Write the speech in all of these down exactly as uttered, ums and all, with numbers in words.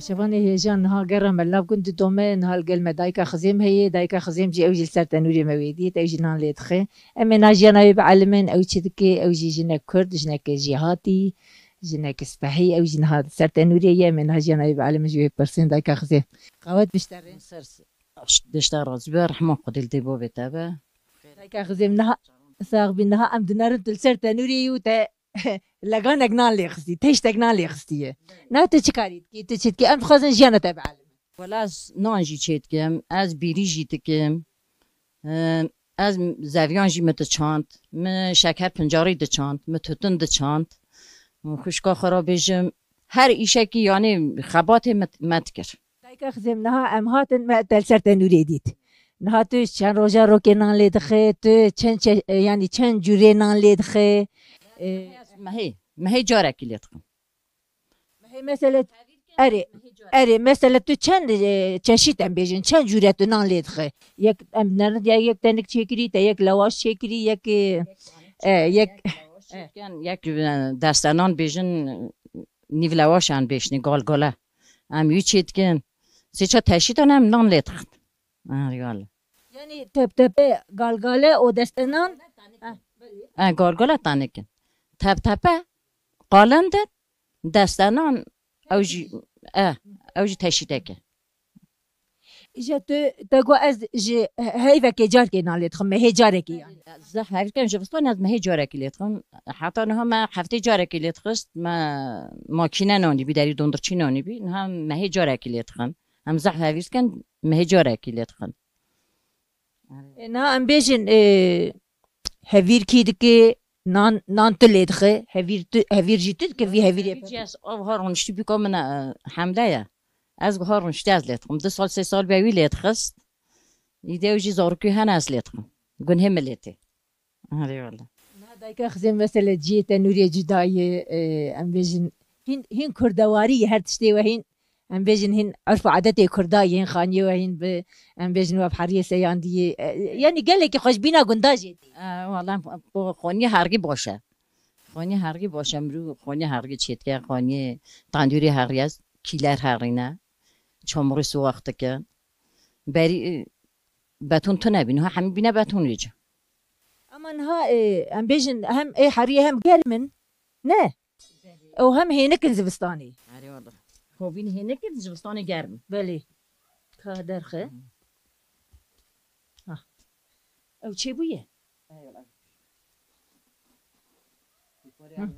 Şevanê hêja niha gera me li nav gund didome, niha li gel me dayika xizêm heye, dayika xizêm jî ew jî li ser tenûrê me wê dît, ew jî nan lê dixe. Em ê niha jiyana wê bielimin, ew çi dike, ew jî jinek kurd, jinek jêhatî, jinek spehî, ew jî niha li ser tenûrê ye, em ê niha jiyana wê bielimin ji wê pirsên dayika xizêm. Qawet bişterin. Ser s-, dişta razî be, rehma Xwedê li dê bavê te be. Dayika xizêm niha, sax bî, niha em dinerin tu li ser tenûrê yî û te leganek nan lê xistî, teştek nan lê xistiye. Na tu çi karî dikî, tu çi dikî? Em dixwazin jiyana te bielimin. Wela ez nan jî çêdikim, ez bîrî jî dikim. Em, ez zeviyan jî min diçand, min şeker pincarî diçand, min tûtin diçand. Xwişka xwe re bêjim, her îşekî, yanî xebatê min, me dikir. Dayika xizêm, niha em hatin, me te li ser tenûrê dît. Niha tu çend roja rokê nan lê dixe, tu çend çe-, yanî çend cûrê nan lê dixe? E, Mehê, mehê carekî lê dixim. Mehê mesele, erê, erê, mesele tu çend, e, çeşît em bêjin, çend cûre tu nan lê dixe? Yek em nerin ya yek tenik çêkirî, te yek lewaş çêkirî, yek, e, e, yek, e. Yek, e, destenan bêjin, nîv lewaş an bêşnî, galgale. Em wî çêdikin. Sê çar teşîtan em nan lê dixin. Ha, riwale. Yanî teptepe, galgale û destenan. Ha. Ha, galgale tanikin. Teptepe, qalindin, destenan, ew jî, e, ew jî teşîteke. Îja tu, te got ez ji he-, heyvekê carkê nan lê dixim, mehê carekê yanî. Zehf hevîrken ji vistan ez mehê carekî lê dixim. Heta niha me heftê carekî lê dixist, me makîne nanî bî, derî dondirçî nanî bî. Niha mehê carekî lê dixin. Em zehf hevîrken mehê carekî lê dixin. E, niha em bêjin, e, hevîr kî dike, nan, nan tu lê dixe, hevîr tu, hevîr jî tu dike vî hevîrê. Hevîr jî ez av ha rûniştî bîka min, e, hemle ye. Ez wiha rûniştî ez lê dixim. Du sal, sê sal be wî lê dixist. Îdî ew jî zarokî hene ez lê dixim. Gunhê miletê. Erê wele. Niha dayika xizên mesele cihê tenûrê cuda ye, e, em bêjin hîn, hîn kurdewarî ye her tiştê we hîn, em bêjin hîn urf û adetê kurda ye, hîn xaniyê we hîn bi, em bêjin we bi heriyê seyandiyê. E, yanî gelekî xweşbîna gunda jê tê. E, wele xaniyê hergî baş e. Xaniyê hergî baş e, mirû xaniyê hergî çêdike, xaniyê tendûrê herî ye, kîler herî ne, çamurê siwax dike. Berî, e, beton tune bî, niha hemî bîne beton wê ci. Ama niha, e, em bêjin hem ê heriyê hem germ in, ne? Ew hem hênik in zivistanê. Erê wele. Hovîn hênik in, zivistanê germ in. Belê. Ka derxe. Ha. Ew çêbûye. Hı.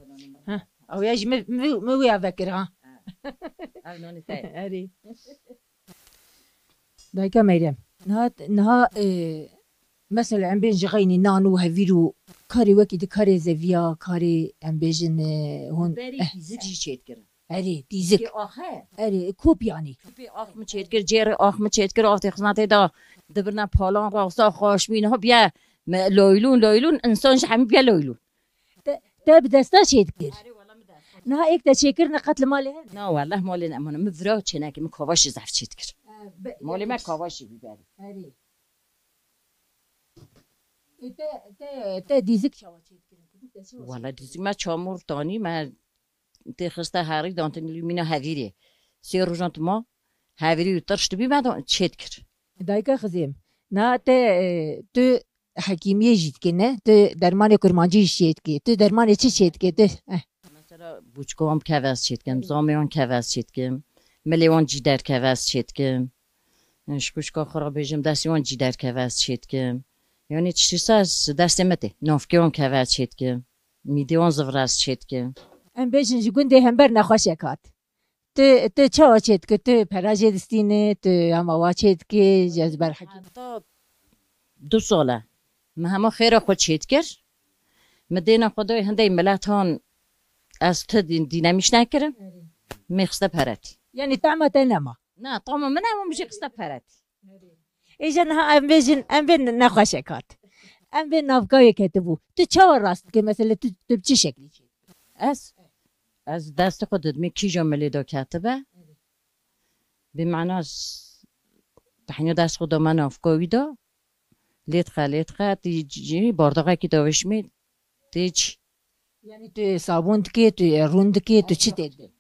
Ha. Ew ya jî min, min, min wê ya vekir ha. Ev nanê te ye. Erê. Dayika Meryem, niha, niha, e, mesela em bên ji xeynî nan û hevîr û karê wekî di karê zeviya, karê em bêjin, e, hûn, Berî eh, dîzik jî çêdikirin. Erê, dîzik. Kê axe? Erê, kop yanî. Kê ax mi çêdikir, cêrê ax mi çêdikir, ax tê xizmetê da dibirne palan, rasta xaşmî, niha biye me loylûn, loylûn, insan ji hemî biye loylûn. Te, te bi desta çêdikir? Erê, wele mi desta. Niha êk te çêkirine qet li malê hene? Na, wele malê ne, min, min vira çênekê, min kavaşê zehf çêdikir. E, be-, Malê me kavaşê bî berî. Erê. E, te, te, te dîzik çawa çêdikirin? Kuduk te çawa Wele çêdikirin? Dîzik me çamûr tanî, me tê xiste herî, dantin li mîna hevîrê. Sê rojan tu ma, hevîrî û tirş dibî me da-, çêdikir. Dayika xizêm, na te, e, tu hekîmiyê jî dikî, ne? Tu dermanê kurmancî jî çêdikî. Tu dermanê çi çêdikî? Tu, eh. Mesela bûçka wan kevez çêdikim, zamê wan kevez çêdikim, milê wan cîder kevez çêdikim. Ji xwişka xwe re bêjim, destê wan cîder kevez çêdikim. Yanî tiştî sa ez destê me tê. Navkê wan kevez çêdikim. Mîdê wan zivirez çêdikim. Em bêjin ji gundê hember nexweşek hat. Tu, tu çawa çêdikî? Tu pera jê distînî, tu hema wa çêdikî, ji ez berhekî. Heta du sal e. Min hema xêra xwe çêdikir. Min dêna xwe dayê hindê miletan ez ti dîn-, dînemîş nekirim. Erê. Min xiste peretî. Yanî tema te nema? Na, tema min nema, min jî xiste peretî. Erê. Êja niha em bêjin, em bê nexweşek hat. Em bê navkayê ketibû. Tu çawa rast dikî? Mesela tu, tu bi çi şeklî çêdikî? Ez? Ez destê xwe didimê kîja milê de ketibe. Bi mana s-, tehniya dest xwe dama navka wî de. Lê dixe, lê dixe, tê cî, bardaxekî davêşmê, tê çi? Yanî tu sabûn dikê, tu rûn dikê, tu çi tê dikê?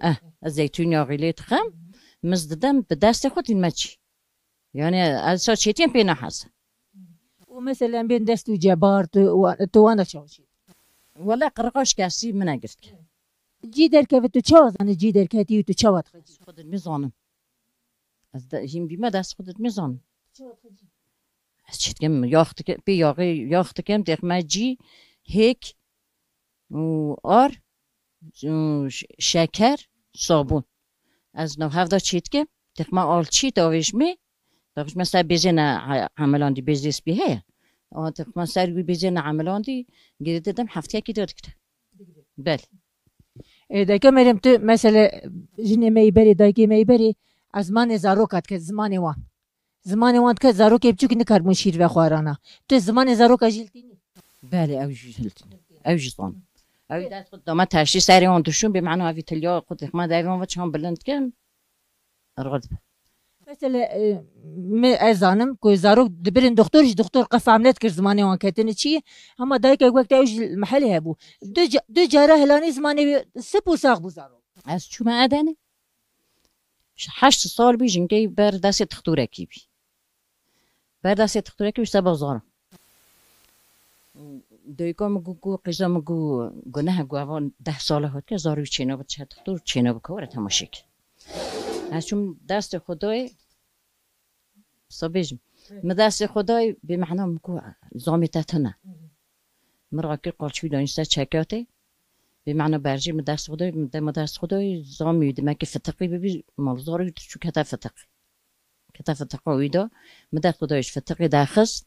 Eh, ez zeytûn yaxî lê dixim. Min didim bi destê xwe tîn me çî. Yani ez sa çêtiyên pê neheze. Û mesela em bên dest û cebar tu, tu wan de çawa çêt? Wele qirqa şikestî min e girtke. Cî derkeve tu çawa zanî cî derketî û tu çawa dixwe cî? Xwe didimî zanim. Ez de, hîn bîme dest xwe didimî zanim. Ez çêt dikim, yax dikim, pê yaxê yax dikim, dêxme cî, hêk û ar û ş-, şeker, sabûn. Ez nav hevda çêt dikim, dêxme alçî davêjmê, davêjme ser bêzê ne e-, emelandî, bêzê spî heye. Ama dêxme ser wî bêzê ne emelandî, girê didim heftiyekî de digire. Belê. E, dayke Meryem, tu mesele jinê me yî berê, dayikê me yî berê, ez zimanê zaroka dike, zimanê wan. Zimanê wan dike, zarokê biçûk nikarbûn şîr vexwarana. Tu zimanê zaroka jî hiltînî? Belê, ew jî hiltînî. Ew jî zan. Ew dest xwe dama teştî serê wan dişûn, bê mena evî tilya xwe dixma devê wan ve çan bilind dikin. Rod. Mesela, e, me, ez zanim ku zarok dibirin doktor, ji doktor qe fehm nedikir zimanê wan ketine çi ye. Hema dayikek wek te ew ji mehelê hebû. Du ca-, du cara hilanî zimanê wê sip û sax bû zarok. Ez çûme Edenê. Ji heşt sal bî jinkê ber destê dixtorekî bî. Ber destê dixtorekî bî seba zar. Dayika min got, got, qîza min got, got, neh, got, eva deh sala hat ke, zarî wî çênabit, çe dixtor çênabit, ke were temaşe ke. Ez çûm destê Xwedayê, wisa bêjim. Min destê Xwedayê bê mehna min got, zamê te tune. Min rakir qalçî wî danî ser çekatê. Bê mehna berjî min dest Xwedayê, min dema dest Xwedayê, zamî wî dimekî fitiqî bibî, malzarî wî çû kete fitiqî. Kete fitiqa wî de, min dest Xwedayê ji fitiqê derxist.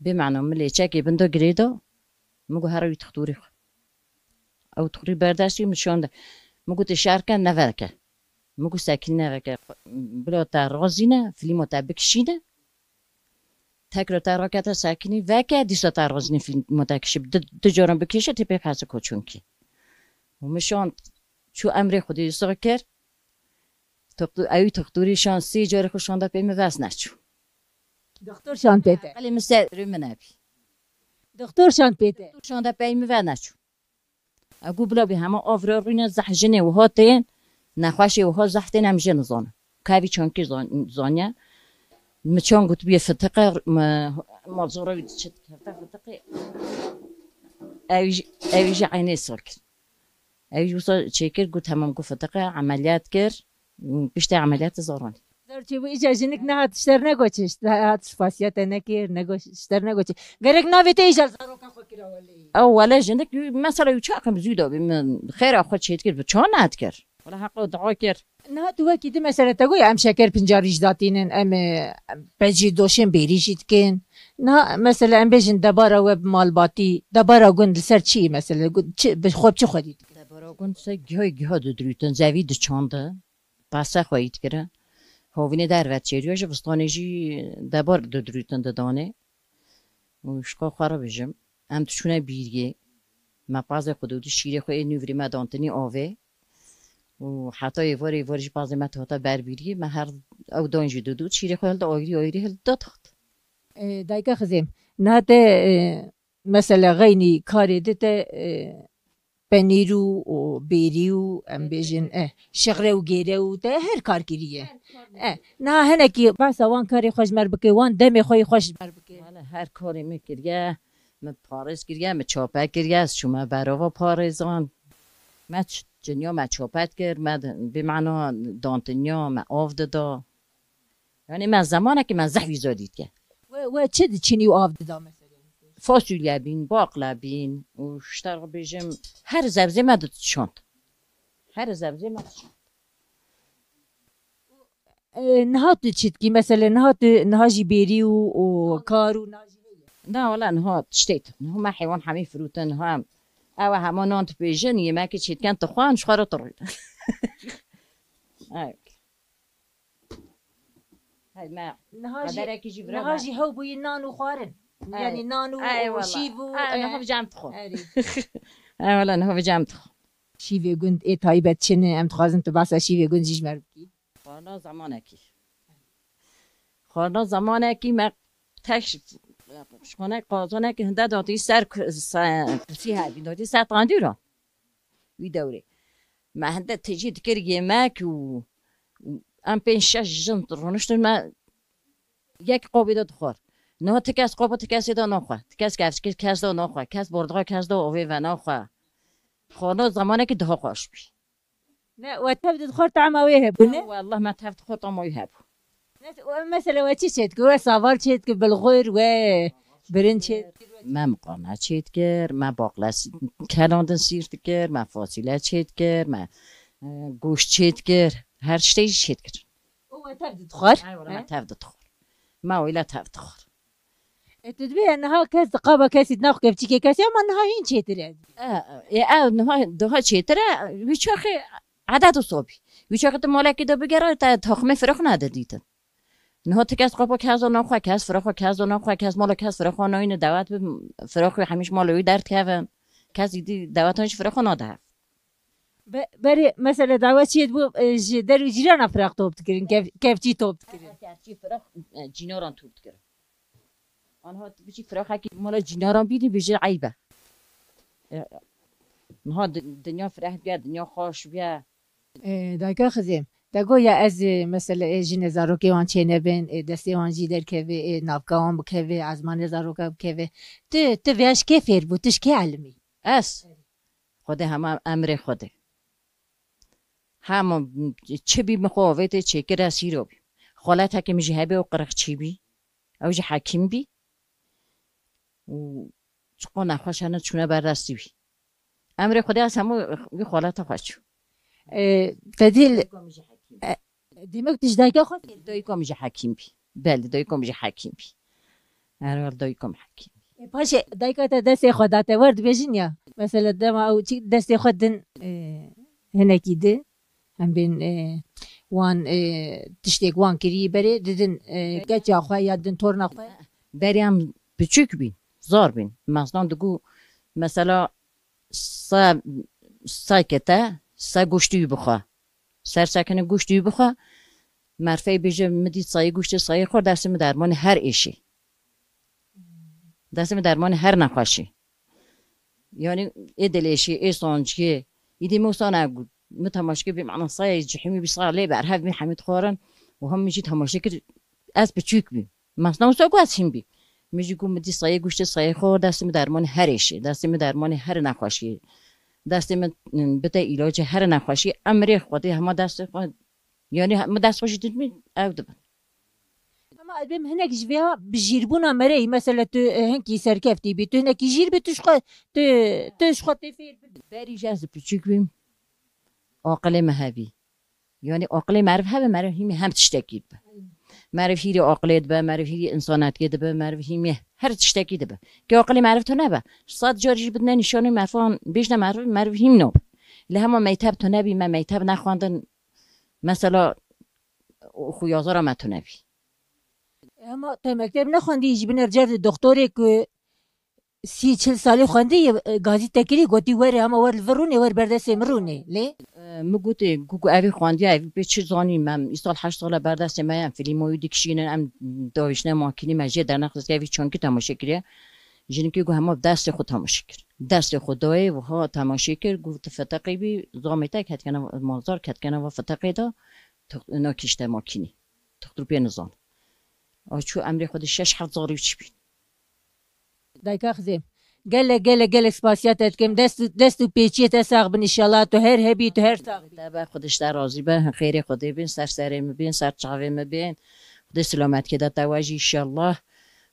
Bê mehna min lêçekê bin de girê da, min got, here wî dixtorî xwe. Ew dixtorî berdestî min şande. Min got, tê şer ke, neve ke. Min got, sekîn neve ke. Bila te razîne, filîma te bikişîne. Tekrar te rakete sekînî veke, dîsa te razîne filîma te kişî. Du, du caran bikişe, tê pê fese koçunkî. Û min şand çû emrê Xwedê wisa kir. Doktor, ew doktorî şan sê carê xwe şanda pê min vez neçû. Doktor şan pê te. Qelê min ser rê min nebî. Doktor şan pê te. Doktor şanda pey min ve neçû. Ew got bila bî hema avra rûne zeh jinê wiha tên, nexweşê wiha zeh tên em jê nizanin. Kevî çankî zan-, zaniye. Min çan got bîye fitiqe, m-, malzora wî diçe dikefte fitiqê. Ew jî, ew jî eynê sal kir. Ew jî wisa çêkir, got, hemam got fitiqe, emeliyat kir. Piştê emeliyatê zaranî. Zor çêbû, îca jinik nehat ji te re negot çi, nehat spasiya te nekir, negot, ji te re negot çi. Gerek navê te îca li zaroka xwe kira welê. Ew wele jinik, mesela ew çaxim zû da bî, min xêra xwe çêdikir, bi çawa nedikir? Wele heqa dua kir. Niha tu wekî di mesele te got ya, em şeker pincarî jî datînin, em, e, em pecî doşên bêrî jî dikin. Niha mesela em bêjin debara we bi malbatî, debara gund li ser çi ye mesela? Gund çi, bi xwe bi çi xwedî dikin? Debara gund se giha giha didirûtin, zevî diçandin, pese xweyî dikirin. Hovînê derve çêriya ji vistanê jî debar didirûtin didanê. Û ji xwe xwe re bijim. Em diçûne bîriyê. Me pazê xwe dodî şîrê xwe ê nûvirî me dantinî avê. Û heta êvar êvar jî pazê me dihata ber bîriyê. Me her ew dan jî didût. Şîrê xwe hilda ayrî ayrî hilda dixt. E, dayika Xizêm, niha te, e, mesela xeynî karê di te, e, penîr û, û bêrî û em bêjin, e, şixre û gêre û te her kar kiriye. E, niha hinekî behsa wan karê xwe ji me re bike, wan demê xwe yê xweş ji me re bike. Wele her karê min kiriye, min parêz kiriye, min çape kiriye, ez çûme berava parêzan. Me ç-, cinya me çape dikir, me di-, bi mena dantinya me av dida. Yani me zemanekî me zehf wî zodî dike. We, we çi diçinî û av dida mesela? Fasulye bîn, baqle bîn û ji te re bêjim her zebzê me diçand. Her zebzê me diçand. E, niha tu çi dikî? Mesela niha tu, niha jî bêrî û, û kar û niha jî heye? Na, wela niha tiştê tu. Niha me heywan hemî firûtin, niha ew hema nan dipêjin, yemekê çêdikin, tu xwan, ji xwe re tu rûdin. Evet. Hey, me niha jî, qederekî jî vira niha me. Jî hew bûyî nan û xwarin. Ey. Yanî nan û, ey, û wala. Şîv û, ey, e, niha bi cem dixwe. Erê. Ey, wala, niha bi cem dixwe. Şîvê gund ê taybet çi ne? Em dixwazin tu behsa şîvê gund jî ji me re bikî. Xwarina zemanekî. Xwarina zemanekî me teş, ji xwanek qazanekî hinde datî ser ku-, se-, kursî hebî, datî ser tandûra. Wî dewrê. Me hinde tijî dikir yemek û, û Em pênc şeş jin rûniştin me yek qopî de dixwar. Niha ti kes qopa ti kesê de naxwe. Ti kes kevçikê kes de naxwe. Kes bordixa kes de ovê ve naxwe. Xwarina zemanekî daha xweş bî. Ne, we tev dixwar tama wê hebû ne? Wallah me tev dixwar tama wê hebû. Ne, we mesela we çi çêdikir? We saval çêdikir, bilxwir, we birin çêdikir. Me miqana çêdikir, me baqle kelandin sîr dikir, me fasîle çêdikir, me e, goşt çêdikir, her tiştê jî çêdikir. Û we tev dixwar? Ay wala me tev dixwar. Me wîle tev dixwar. E, tu dibê niha kes di qaba kesî di nav kevçîkê kesî ama niha hîn çêtir e. E, e, ev niha daha çêtir e, wî çaxê edet û sobî. Wî çaxê tu malekî de bigere te taxmê firaq nade dîtin. Niha ti kes qapa kes de naxwe, kes firaq xwe kes de naxwe, kes mala kes firaq xwe nayîne dewet bi firaq xwe hemîş mala wî derdikevin. Kes îdî dewetan jî firaq xwe nade hev. Be- Berê mesela dawa çiyê dibû e, ji der û cîrana firaq top dikirin, kev- kevçî top dikirin. Kevçî firaq e, cînaran top dikirin. Anha tu biçî firaqekî mala cînaran bînî bêje eyb e. E, Niha di- dinya fireh biye, dinya xweş biye. E, dayka xizê, te got ya ez e, mesela e, jinê zarokê wan çênebin, e, destê wan jî derkeve, e, navka wan bikeve, ezmanê zaroka bikeve. Tu, tu vêya ji kê fêr bû, tu ji kê elimî? Ez? Xwedê hema emrê Xwedê. Hema çi bî min xwe avêtê çêkir ez hîro bî. Xweletekê min jî hebê û qirixçî bî. Ew jî hekîm bî. Û çiqo nexweş hene çûne ber destî wî. Emrê Xwedê ez hemû wî xweleta xwe çû. E, Fedîl, Dayika min jî hekîm bî. e, demek tu ji dayika xwe fêr bû. Dayika min jî hekîm bî. Belê, dayika min jî hekîm bî. Her wal dayika min hekîm bî. E, paşê dayika te destê xwe da te wer dibêjin ya. Mesela dema ew çi destê xwe din e, hinekî di. Em bên e, wan e, tiştêk wan kirî berê didin e, keça xwe ya din torna xwe. Berê em piçûk bîn, zar bîn. Meznan digu mesela se, se kete, se goştî wî bixwe. Ser sekine goştî wî bixwe. Merfey bêje min dî sayê goştê sayê xwe destê min dermanê her êşê. Destê min dermanê her nexweşî. Yanî ê dilêşî, ê sanciyê. Îdî min wisa negot. Min temaşe kir bî mena sayê cihimî bî sa lê berhev bî hemî dixwarin. Û hemî jî temaşe kir ez piçûk bîm. Mesna wisa ku ez hîn bî. Min jî got min dî sayê goştê sayê xwe destê min dermanê her êşê, destê min dermanê her nexweşiyê. Destê min bide îlacê her nexweşiyê. Emrê Xwedê hema destê xwe, yanî min dest xwe jî didmî ew dibin. Ama ez bêm hinek ji vêya bijîrbûna mereyî, mesela tu e, hinkî serkeftî bî, tu hinekî jîr bî, tu ji xwe tu, tu ji xwe tê fêr bibî. Berî jî ez piçûk bîm, aqilê me hebî. Yanî aqilê meriv hebe, meriv hîmî hem tiştekî dibe. Meriv hîrê aqilê dibe, meriv hîrê însanetkê dibe, meriv hîmî her tiştekî dibe. Kê aqilê meriv tune be, sed car jî bidine nîşanê mervan, bêjne meriv, meriv hîm nabe. Lê hema mekteb tune bî, me mekteb nexwendin, mesela xwe yazara me tune bî. Hema te mekteb nexwendî, ji binêr cer di doktorê ku sî çil salî xwendî, e, gazî te kirî, gotî were hema wer li vir rûnê, wer ber destê min rûnê. Lê? E, min gotê, ku, ku evî xwendiya, evî pê çi zanî, me îsal heşt sal e ber destê me ye, em fîlmoyî dikişînin, em davêjine makînî, me jê dernexistiye, evî çankî temaşe kiriye. Jinikê ku hema destê xwe temaşe kir. Destê xwe dayê, wiha temaşe kir, ku tu feteqê bî, zamê te ketkene, malzar ketkene va feteqê de, tu-, nakişte makînî. Doktor pê nizan. A çû emrê xwe di şeş heft zarî çi bî. Dayka xizê. Gelek gelek gelek spasiya te dikim. Dest, dest û pêçiyê te sax bin inşallah. Tu her hebî, tu her sax bî. Te be, Xwedê ji te razî be. Xêrê Xwedê bin, ser serê min bin, ser çavê min bin. Xwedê silametkê de te we jî inşallah.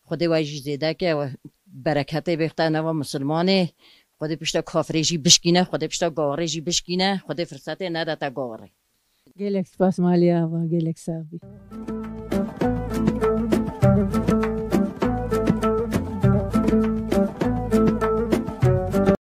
Xwedê we jî zêde ke, we bereketê bêxte nava misilmanê. Xwedê pişta kafirê jî bişkîne, Xwedê pişta gawarê jî bişkîne. Xwedê firsetê nede te gawarê. Gelek spas malê ava, gelek sax bî.